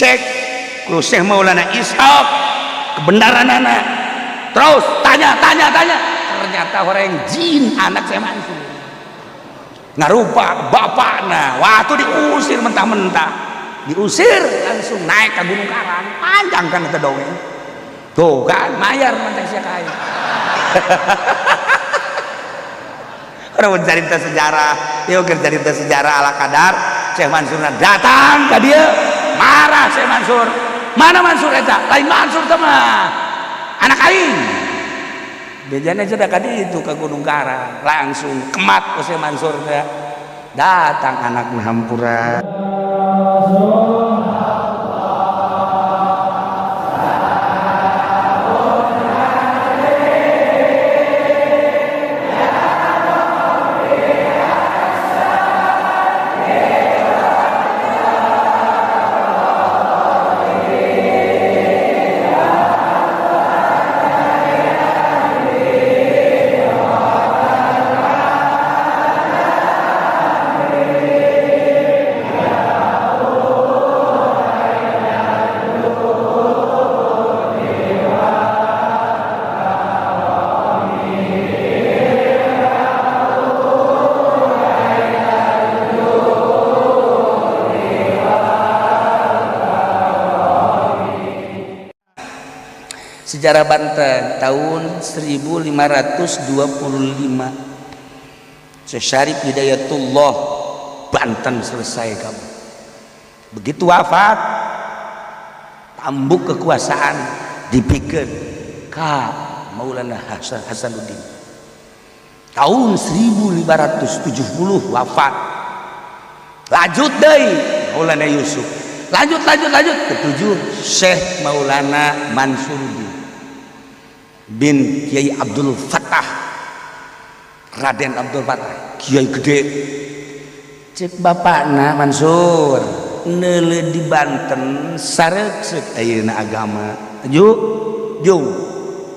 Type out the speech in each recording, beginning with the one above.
Dicek ku Syekh Maulana Ishaq kebenaran anak. Terus tanya tanya tanya, ternyata orang jin anak Syekh Mansur ngarupa bapakna. Waktu diusir mentah-mentah, diusir langsung naik ke Gunung Karang, panjang kan itu dongeng tuh kan, mayar mantek sia kaya. Orang cerita sejarah, yuk cerita sejarah ala kadar. Syekh Mansur datang ke dia, marah Syekh Mansur. Mana Mansur eta? Lain Mansur teh mah anak aing. Bejana sudah kadi itu ke Gunung Karang, langsung kemat ke Syekh Mansur teh. Datang anak hampura. Sejarah Banten tahun 1525 Syekh Syarif Hidayatullah Banten selesai kamu. Begitu wafat, tambuk kekuasaan dipikeun ka Maulana Hasanuddin. Tahun 1570 wafat, lanjut deui Maulana Yusuf, lanjut lanjut lanjut ketujuh Syekh Maulana Mansuruddin bin Kiai Abdul Fattah, Raden Abdul Fattah, Kiai gede. Cek bapakna Mansur neuleuh di Banten sareuk ayeuna agama juk jung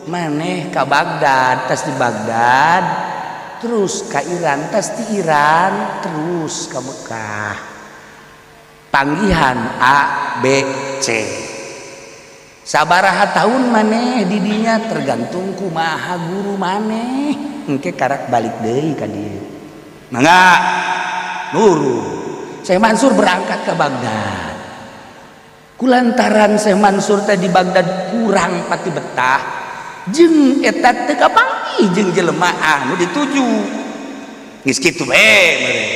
maneh ka Baghdad, tas di Baghdad terus ka Iran, tas di Iran terus ka Mekah, panggihan A B C. Sabaraha tahun maneh didinya tergantung kumaha guru maneh, engke karak balik deui ka dieu. Mangga nuru. Syekh Mansur berangkat ke Baghdad. Kulantaran Syekh Mansur teh di Baghdad kurang pati betah jeung eta teu kapanggih jeung jelema anu dituju. Geus kitu we meureun.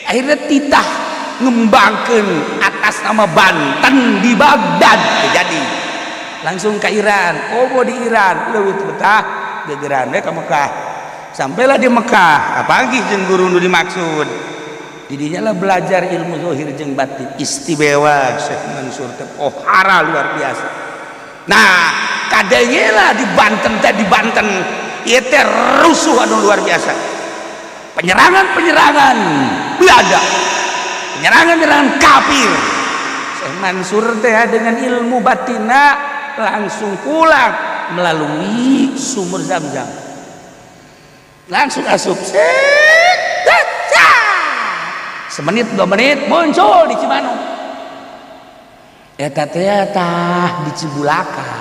Akhirnya titah ngembangkeun atas nama Banten di Baghdad jadi langsung ke Iran, komo di Iran leuwih betah gegeran we ka Mekah. Sampailah di Mekah, apalagi jeung guru nu dimaksud. Didinya lah belajar ilmu zahir jeung batin istimewa Syekh Mansur teh pohara luar biasa. Nah, kadenge lah di Banten teh, di Banten ieu teh rusuh anu luar biasa. Penyerangan-penyerangan Belanda, penyerangan-penyerangan kafir. Syekh Mansur teh dengan ilmu batina langsung pulang melalui sumur Zam-Zam, langsung asup semenit 2 menit muncul di Cimanuk eta teh tah di Cibulaka,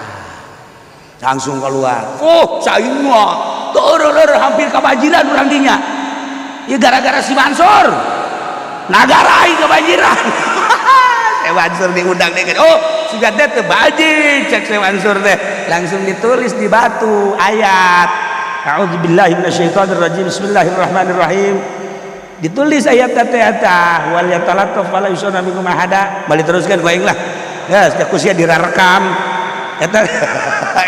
langsung keluar. Oh cai mah teu hampir kebanjiran urang dinya ya gara-gara si Mansur nagara aing kebanjiran. Syekh Mansur diundang deui, oh sudah teh teu banjir cek Syekh Mansur teh, langsung ditulis di batu ayat a'udzubillahi minasyaitonirrajim bismillahirrahmanirrahim, ditulis ayat teh eta wal yatalattaf wala yusona minkum ahada. Balik teruskan ku aing lah ya, ku sia dirarekam eta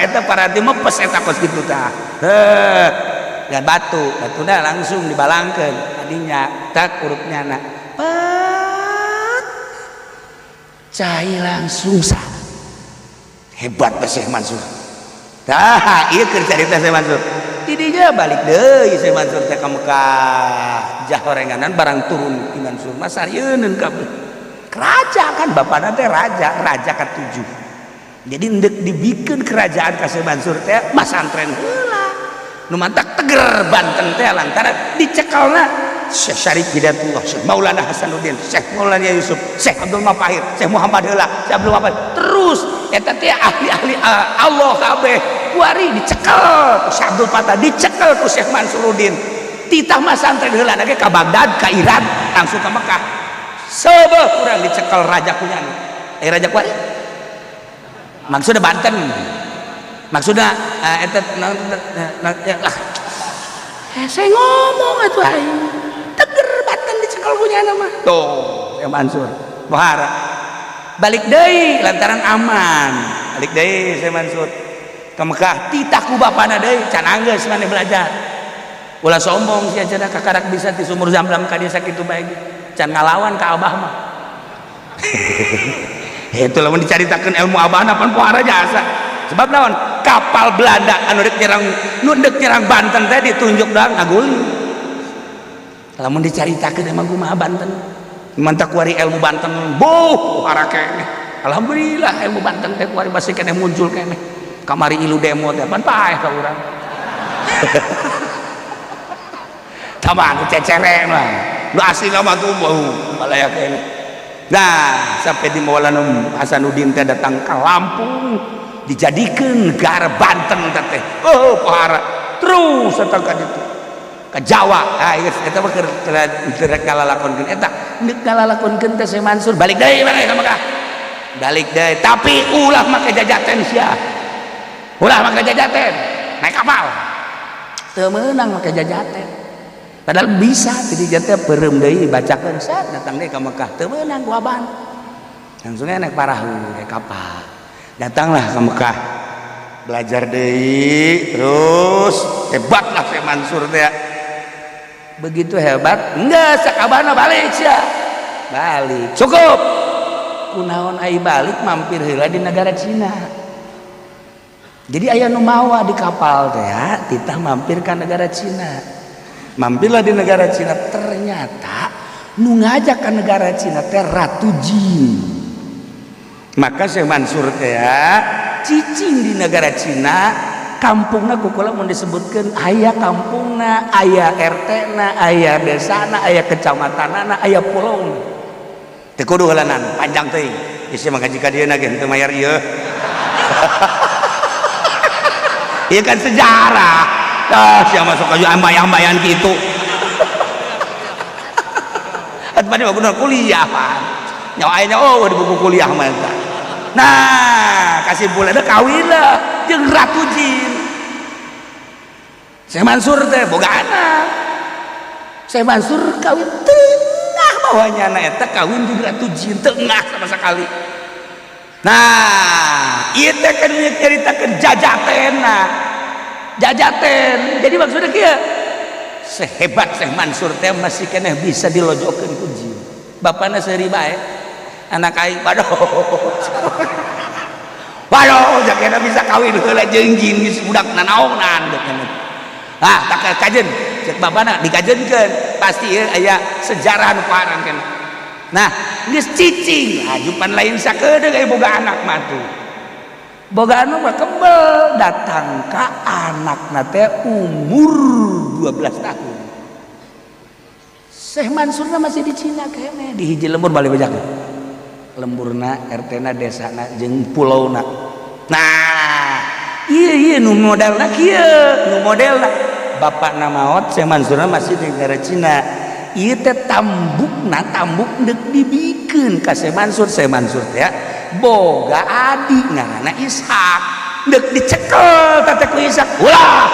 eta parati mepes eta kos kitu tah. Heuh ya batu batuna langsung dibalangkeun adinya tak urupnya na pat cai langsung sah. Hebat teh Syekh Mansur. Tah ieu keur carita Syekh Mansur. Didinya balik deui Syekh Mansur teh ka Mekah. Jah horenganan barang turun ti Mansur mah sarieun kabeh. Raja kan bapana teh raja, raja katujuh. Jadi ndek dibikeun kerajaan ka Syekh Mansur teh masantren heula. Nu mantak teger Banten teh lantaran dicekalna Syekh Syarif Hidayatullah, Syekh Maulana Hasanuddin, Syekh Maulana Yusuf, Syekh Abdul Mafahir, Syekh Muhammad Heula, Syekh Abdul Mafahir. Terus eta teh ahli-ahli Allah kabeh. Kuari dicekel ku Syekh Abdul Fatah, dicekel ku Syekh Mansuruddin. Titah masantren heula ge ka Baghdad, ka Iran, langsung ke Mekah. Seubeuh kurang dicekel raja kunyana. Raja kuari? Maksudnya Banten. Maksudnya eta lah. Saya ngomong atuh aing. Teger Banten dicekel kunyana mah. Tuh, Syekh Mansur. Pohara. Balik deui lantaran aman. Balik deui Syekh Mansur ke Mekah, titah ku bapana deui, can anggeus maneh belajar. Ulah sombong sia cenah kakarak bisa ti sumur Zamzam ka dieu sakitu bae ge. Can ngalawan ka abah mah. Itu lamun dicaritakeun ilmu abahna pan pohara jasa. Sebab naon? Kapal Belanda anu rek nyerang, nu deuk nyerang Banten teh ditunjuk doang ngaguling. Lamun dicaritakeun emang kumaha Banten. Mantak kuari ilmu Banten buh pohara keneh. Alhamdulillah ilmu Banten teh kuari masih keneh muncul keneh. Kamari ilu demo teh pan paeh ka urang. Tama anu cecereng lah. Nu asli mah tuh bau balaya keneh. Nah, sampai di Maulana Hasanuddin teh datang ke Lampung, dijadikan negara Banten teh. Oh, pohara. Terus datang ka ditu. Ke Jawa. Ah, geus eta mah keur rek ngalalakonkeun eta. Neuk ngalalakonkeun teh Syekh Mansur balik deui mana ka Mekah. Balik deui, tapi ulah make jajaten sia. Ulah make jajaten. Naik kapal. Teu meunang make jajaten. Padahal bisa jadi jatuh peureum deui bacakeun sat datang deui ka Mekah teu meunang ku aban. Langsungnya naik parahu, naik kapal. Datanglah ke Mekah. Belajar deui terus hebatlah Syekh Mansur teh. Begitu hebat, enggak sakabana balik sia. Balik. Cukup. Kunaon ai balik mampir heula di negara Cina. Jadi aya nu mawa di kapal teh ya, titah mampir ka negara Cina. Mampirlah di negara Cina, ternyata nu ngajak ke negara Cina teh Ratu Jin. Maka Syekh Mansur teh ya, cicing di negara Cina, kampungna kukula mun disebutkeun aya kampungna, aya RT-na, aya desana, aya kecamatanana, aya pulauna. Teu kudu heulanan, panjang teuing. Geus mah ngaji ka dieu ge henteu mayar ieu. Ieu kan sejarah. Ah, sia masuk aja ambayan-ambayan gitu. Atuh mah guna kuliah pan. Nyawa aya oh di buku kuliah mah eta. Nah, kasimpulanna kawin lah jeung Ratu Jin. Syekh Mansur teh boga anak. Syekh Mansur kawin tengah bawahnya na eta kawin jeung Ratu Jin tengah sama sekali. Nah, ieu teh kan nyaritakeun jajatena. Jajaten. Jadi maksudnya kieu, sehebat Syekh Mansur teh masih keneh bisa dilojokeun ku jin. Bapana seuri bae. Anak aing waduh. Waduh, jakena bisa kawin heula jeung jin geus budak nanaonan. Ah, tak kajen. Cek bapana dikajenkeun. Pasti ieu aya sejarah nu parang keneh. Nah, geus cicing, ajupan lain sakedeung aya boga anak mah tuh. Boga anak mah kebel datang ka anakna teh umur 12 tahun. Syekh Mansurna masih di Cina keneh di hiji lembur balik bejakeun. Lemburna, RT-na, desana jeung pulauna. Nah, ieu ieu nu modelna kieu, nu modelna bapakna maot Syekh Mansurna masih di negara Cina. Ieu teh tambukna tambuk deuk dibikeun ka Syekh Mansur, Syekh Mansur teh boga adik ngaranna Ishak. Deuk dicekel teh ku Ishak. Ulah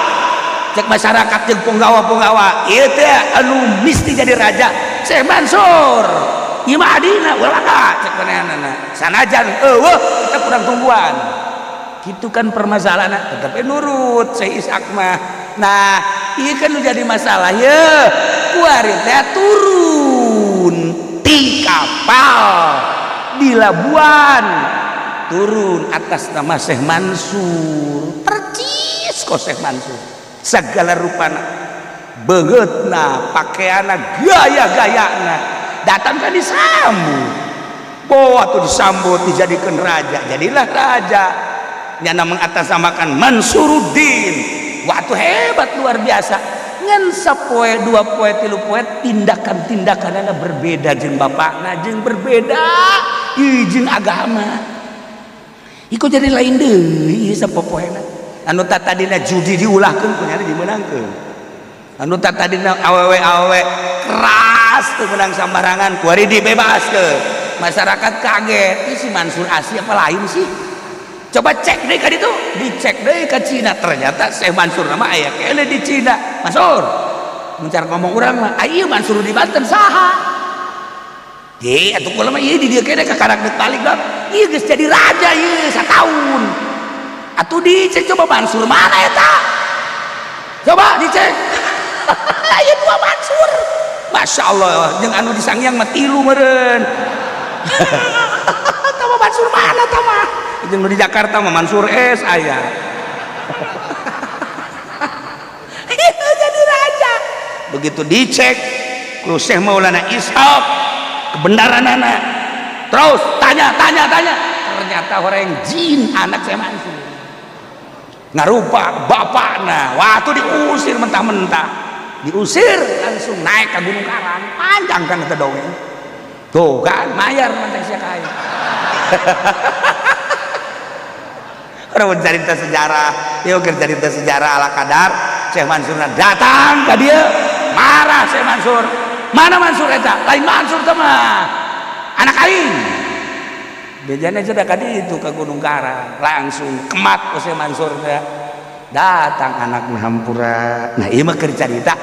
cek masyarakat jeung punggawa-punggawa ieu teh anu misti jadi raja Syekh Mansur. Ieu mah adina ulah ka cek manehanana. Sanajan eueuh kita kurang tungguan. Kitu kan permasalahanna tetep nurut Syekh Ishak mah. Nah, ieu kan nu jadi masalah ye. Kuari teh turun ti kapal di Labuan turun atas nama Syekh Mansur percis kok Syekh Mansur segala rupana beungeutna pakaianna gaya-gayana datang kan disambut bawa tuh disambut dijadikan raja jadilah raja nyana mengatasnamakan Mansuruddin. Waktu hebat luar biasa. Ngan sapoe, 2 poe, 3 poe, tindakan-tindakanana berbeda jeung bapakna, jeung berbeda jeung agama. Iku jadi lain deui sapopoena. Anu tadina judi diulahkeun, kunyana dimeunangkeun. Anu tadina awewe-awewe keras teu meunang sambarangan, kuari dibebaskeun. Masyarakat kaget, ini si Mansur asli apa lain sih? Coba cek deh ka ditu, dicek deh ke Cina, ternyata Syekh Mansur nama aya keneh di Cina. Mansur mencar ngomong urang mah, ayo Mansur di Banten saha? Ye, atuh kula mah ieu di dieu keneh kakarak deuk balik dong. Ieu geus jadi raja ieu satahun. Atuh dicek coba Mansur mana eta? Coba dicek. Aya dua Mansur. Masya Allah, jeung anu di Sangiang mah tilu meureun. Tama Mansur mana tama? Jeung di Jakarta mah Mansur S aya. Jadi raja. Begitu dicek ku Syekh Maulana Ishaq kebenaran anak. Terus tanya tanya tanya, ternyata orang jin anak Syekh Mansur. Ngarupa bapakna, waktu diusir mentah-mentah, diusir langsung naik ke Gunung Karang, panjang kan itu dongeng. Tuh kan mayar mantek sia kaya. Orang cerita sejarah, yuk cerita sejarah ala kadar. Syekh Mansur datang ke dia, marah Syekh Mansur. Mana Mansur eta? Lain Mansur teh mah. Anak aing. Bejana sudah kadi itu ke Gunung Karang, langsung kemat ku Syekh Mansur teh. Datang anak hampura. Nah, ieu mah keur carita.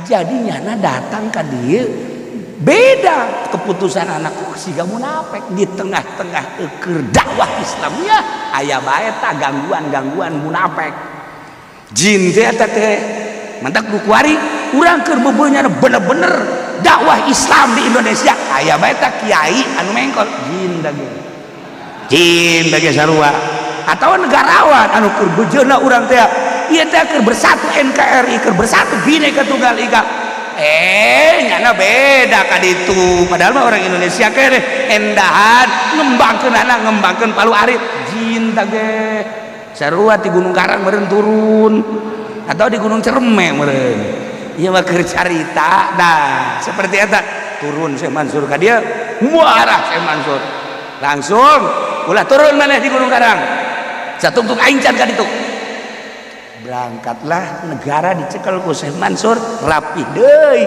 Jadi nyana datang ka dieu beda keputusan anakku siga munafik di tengah-tengah keur dakwah Islamnya aya bae ta gangguan-gangguan munafik. Jin teh eta teh mantak nu kuari urang keur beubeuna bener-bener dakwah Islam di Indonesia aya bae ta kiai anu mengkol jin dage. Jin dage sarua atau negarawan anu keur bejeuna urang teh ieu teh keur bersatu NKRI, keur bersatu Bhinneka Tunggal Ika. Nyana beda ka ditu, padahal mah orang Indonesia keneh endahan ngembangkeun anak ngembangkeun Palu Arit. Jin tage sarua di Gunung Karang meureun turun atau di Gunung Cerme meureun. Ieu mah keur carita. Nah seperti eta turun Syekh Mansur ka dieu, muarah Syekh Mansur langsung ulah turun maneh di Gunung Karang, satungtung aing can ka ditu. Berangkatlah negara dicekel ku Syekh Mansur rapih deui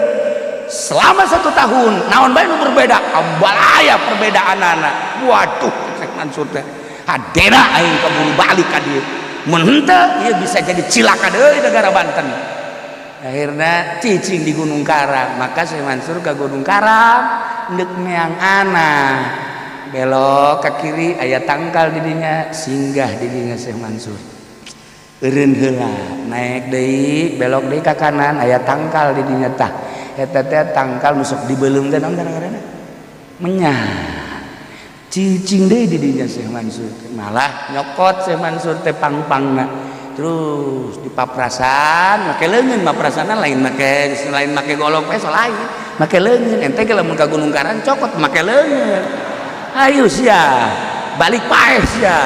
selama 1 tahun. Naon bae nu berbeda, ambalaya perbedaan anak. Waduh, Syekh Mansur teh hadena aing keburu balik ka dieu, mun henteu ieu bisa jadi cilaka deui negara Banten. Akhirna cicing di Gunung Karang. Maka Syekh Mansur ke Gunung Karang deuk meang anak, belok ke kiri aya tangkal di dinya, singgah di dinya Syekh Mansur. Eureun heula, naik deui, belok deui ka kanan aya tangkal di dinya tah. Eta teh tangkal nu sok dibeuleum teh naon ngaranna? Menyah. Cicing deui di dinya Syekh Mansur. Malah nyokot Syekh Mansur teh pang-pangna. Terus dipaprasan make leungeun, paprasana lain make, lain make golok peso, lain. Make leungeun. Ente ge lamun ka Gunung Karang cokot make leungeun. Ayo sia, balik paeh sia.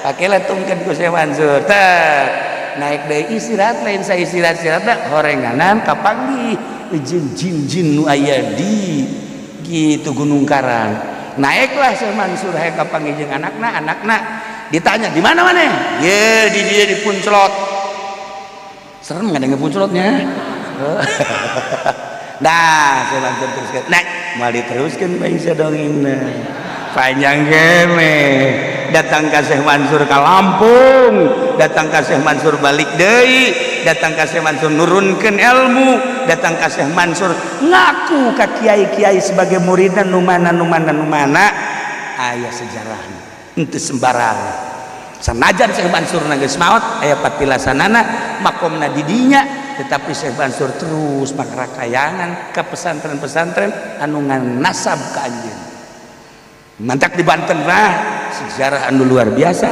Pakailah tungkeun ku Syekh Mansur. Teh naik deui istirahat, lain saya istirahat istirahat horenganan kapanggih jeung jin-jin nu aya di gitu Gunung Karang. Naiklah Syekh Mansur hayang kapanggih jeung anakna, anakna ditanya di mana maneh? Ye di dieu di Punclot. Serem ngadenge Punclotnya. Nah, Syekh Mansur teruskeun. Naik, moal diteruskeun bae dongengna. Panjang kene. Datang ka Syekh Mansur ka Lampung, datang ka Syekh Mansur balik deui, datang ka Syekh Mansur nurunkeun ilmu, datang ka Syekh Mansur ngaku ka kiai-kiai sebagai muridna nu mana nu mana nu mana. Aya sejarahna, henteu sembarangan. Sanajan Syekh Mansur geus maot, aya patilasanana makomna di dinya, tetapi Syekh Mansur terus makarakayangan ka pesantren-pesantren anu ngan nasab ka anjeun. Mantak di Banten mah sejarah anu luar biasa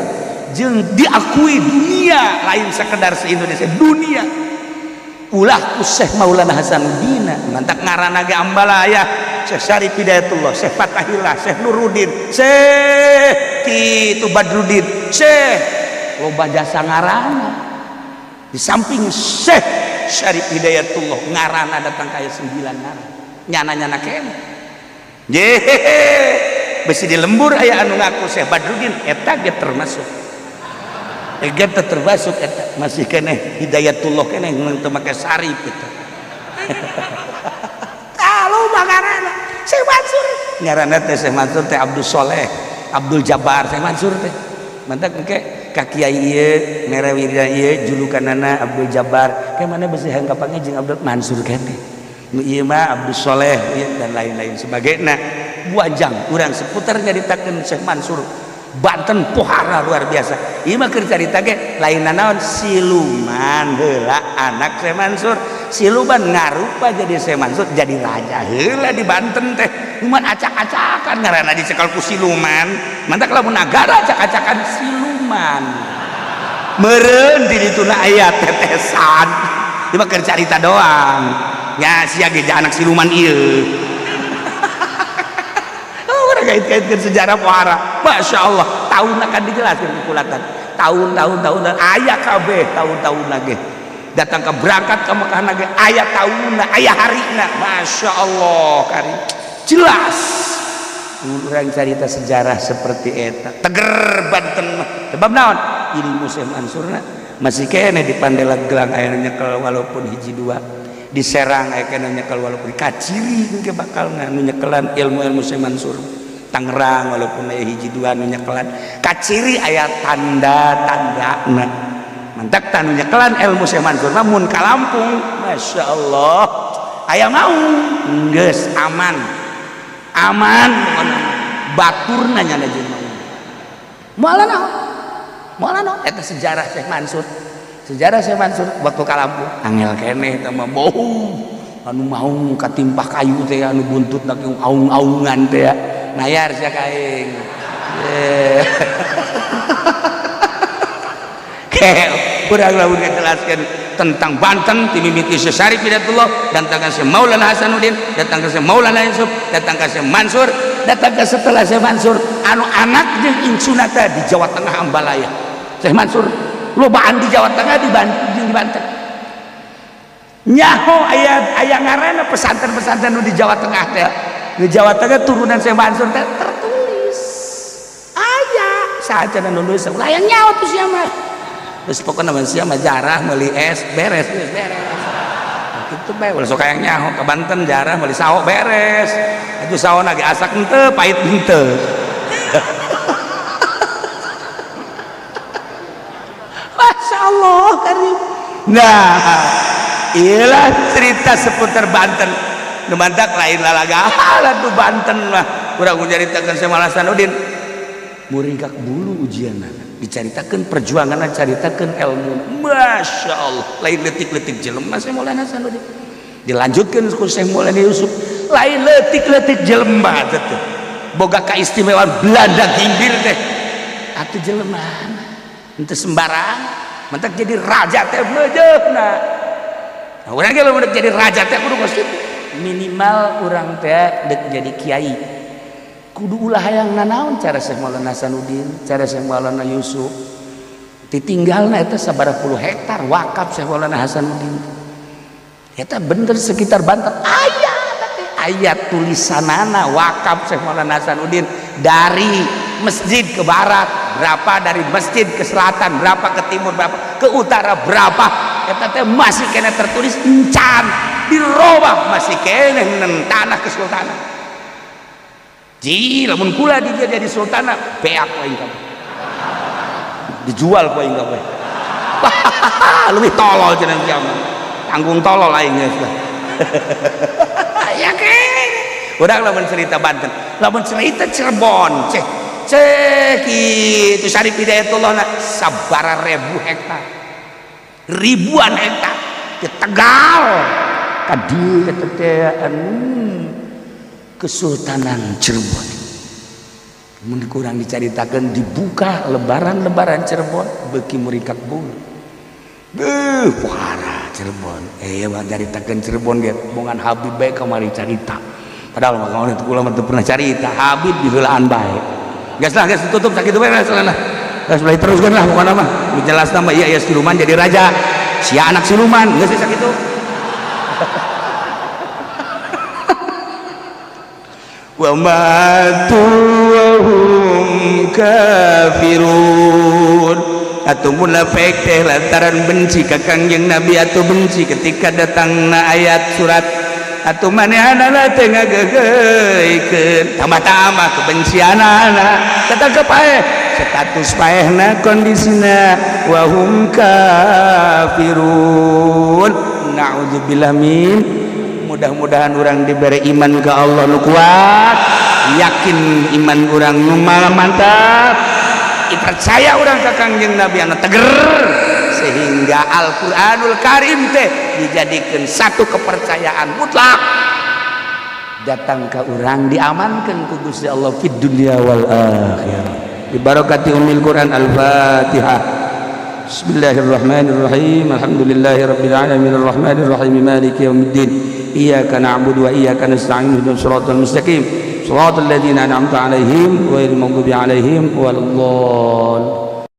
jeung diakui dunia, lain sekedar se-Indonesia, dunia. Ulah ku Syekh Maulana Hasanuddin, mantak ngaranna ge ambalaya Syekh Syarif Hidayatullah, Syekh Fatahillah, Syekh Nuruddin, Syekh kitu Badruddin, Syekh loba jasa ngaranna. Di samping Syekh Syarif Hidayatullah ngarana datang kaya 9 ngaran. Nyana-nyana keneh. Yehehe, besi di lembur aya anu ngaku Syekh Badruddin eta ge termasuk. Eta termasuk eta masih keneh Hidayatullah keneh teu make Syarif eta. Tah loba ngaranna Syekh Mansur. Ngaranna teh Syekh Mansur teh Abdul Soleh, Abdul Jabbar Syekh Mansur teh. Mantak engke ka kiai ieu mere wiridan ieu julukanana Abdul Jabbar. Ke mana besi hayang kapanggih jeung Abdul Mansur keneh. Nu ieu mah Abdul Soleh ieu dan lain-lain sebagainya. Buajang urang seputar nyaritakeun Syekh Mansur Banten pohara luar biasa. Ieu mah keur carita ge lain naon siluman heula anak Syekh Mansur. Siluman ngarupa jadi Syekh Mansur jadi raja heula di Banten teh. Cuman acak-acakan ngaranna dicekal ku siluman. Mantak lamun nagara acak-acakan siluman. Meureun di dituna aya tetesan. Ieu mah keur carita doang. Ya sia ge anak siluman ieu. Kait-kaitkan sejarah pohara, masya Allah, tahun akan dijelaskan kekulatan, tahun-tahun tahun ayah kabeh tahun-tahun lagi datang ke berangkat ke Mekah lagi ayah tahun ayah hari na, masya Allah kari jelas orang cerita sejarah seperti eta teger Banten mah sebab naon ilmu Syekh Mansurna masih kene di Pandeglang aya nyekel walaupun hiji dua di Serang aya kene nyekel walaupun kaciri ke bakal nu nyekelan ilmu-ilmu Syekh Mansur. Tangerang walaupun aya hiji dua nu nyekelan kaciri aya tanda-tandana mantak tanu nyekelan ilmu Syekh Mansur mah mun ka Lampung Masya Allah aya mau geus aman aman baturna nyana jeung mau moal naon moal naon eta sejarah Syekh Mansur. Sejarah Syekh Mansur waktu ka Lampung angel keneh eta mah bau anu maung katimpah kayu teh anu buntutna aung-aungan teh nayar sia ka aing. Ke urang lamun ngajelaskeun tentang Banten ti mimiti Syekh Syarif Hidayatullah datang ka Syekh Maulana Hasanuddin, datang ka Syekh Maulana Yusuf, datang ka Syekh Mansur, datang ka setelah Syekh Mansur anu anak jeung incuna teh di Jawa Tengah Ambalaya. Syekh Mansur lobaan di Jawa Tengah di Banten jeung di Banten. Nyaho aya aya ngaranna pesantren-pesantren nu di Jawa Tengah teh. Di Jawa Tengah turunan Syekh Mansur teh tertulis. Aya saacana nulis ulah yang nyaho tuh sia mah. Geus pokona mah sia mah jarah meuli es beres geus beres. Kitu bae ulah sok hayang nyaho ka Banten jarah meuli sawo beres. Atuh sawo ge asak henteu pahit henteu. Masya Allah karim. Nah, iyalah cerita seputar Banten. Nu mantak lain lalaga tuh Banten mah. Urang nyaritakeun Syekh Maulana Hasanuddin. Muringkak bulu ujianna. Dicaritakeun perjuanganna, caritakeun ilmu. Masya Allah, lain leutik-leutik jelema Syekh Maulana Hasanuddin. Dilanjutkeun ku Syekh Maulana Yusuf, lain leutik-leutik jelema teh. Boga kaistimewaan Belanda ginggir teh. Atuh jelema henteu sembarang, mantak jadi raja teh meujeuhna. Nah, urang ge lamun jadi raja teh kudu kos kitu. Minimal urang teh dek jadi kiai. Kudu ulah hayang nanaon cara Syekh Maulana Hasanuddin, cara Syekh Maulana Yusuf. Ditinggalna eta sabaraha puluh hektar wakaf Syekh Maulana Hasanuddin. Eta bener sekitar Banten aya teh aya tulisanana wakaf Syekh Maulana Hasanuddin dari masjid ke barat berapa, dari masjid ke selatan berapa, ke timur berapa, ke utara berapa. Eta teh masih kena tertulis encan dirobah masih kena tanah kesultanan. Ji lamun kula di dia jadi sultana beak aing kabeh. Dijual ku aing kabeh. Leuwih tolol cenah kiamat. Tanggung tolol aing geus lah. Ya ke. Urang lamun cerita Banten, lamun cerita Cirebon, ceh ceh kitu Syarif Hidayatullah na sabaraha ribu hektar. Ribuan hektar di Tegal ka dieu eta teh Kesultanan Cirebon. Mun kurang dicaritakeun dibuka lebaran-lebaran Cirebon beuki muringkak bulu. Beuh parah Cirebon. Mah caritakeun Cirebon ge bongan Habib bae kamari carita. Padahal mah kawan itu kula mah teu pernah carita, Habib diheulaan bae. Geus lah geus tutup sakitu bae lah. Geus mulai teruskeun lah pokona mah. Jelas nama iya ya siluman jadi raja. Sia anak siluman, geus sakitu. Wa matu wa hum kafirun. Atau munafik teh lantaran benci ka Kangjeng Nabi atau benci ketika datangna ayat surat atau manehanana teh ngageugeuykeun, tambah-tambah kebencianana, tetangga paeh status paehna, kondisina wa hum kafirun. Na'udzubillah min. Mudah-mudahan orang diberi iman ke Allah nu kuat, yakin iman orang nu mantap, percaya orang ke Kangjeng Nabi anu teger, sehingga Al-Qur'anul Karim teh dijadikan satu kepercayaan mutlak datang ke orang, diamankan ku Gusti Allah fid dunya wal akhirah. Bibarakati ummil Quran. Al-Fatihah. Bismillahirrahmanirrahim. Alhamdulillahirabbil alamin arrahmanirrahim maliki yaumiddin. Iyyaka na'budu wa iyyaka nasta'in. Ihdinas siratal mustaqim. Siratal ladzina an'amta 'alaihim ghairil maghdubi 'alaihim waladdallin.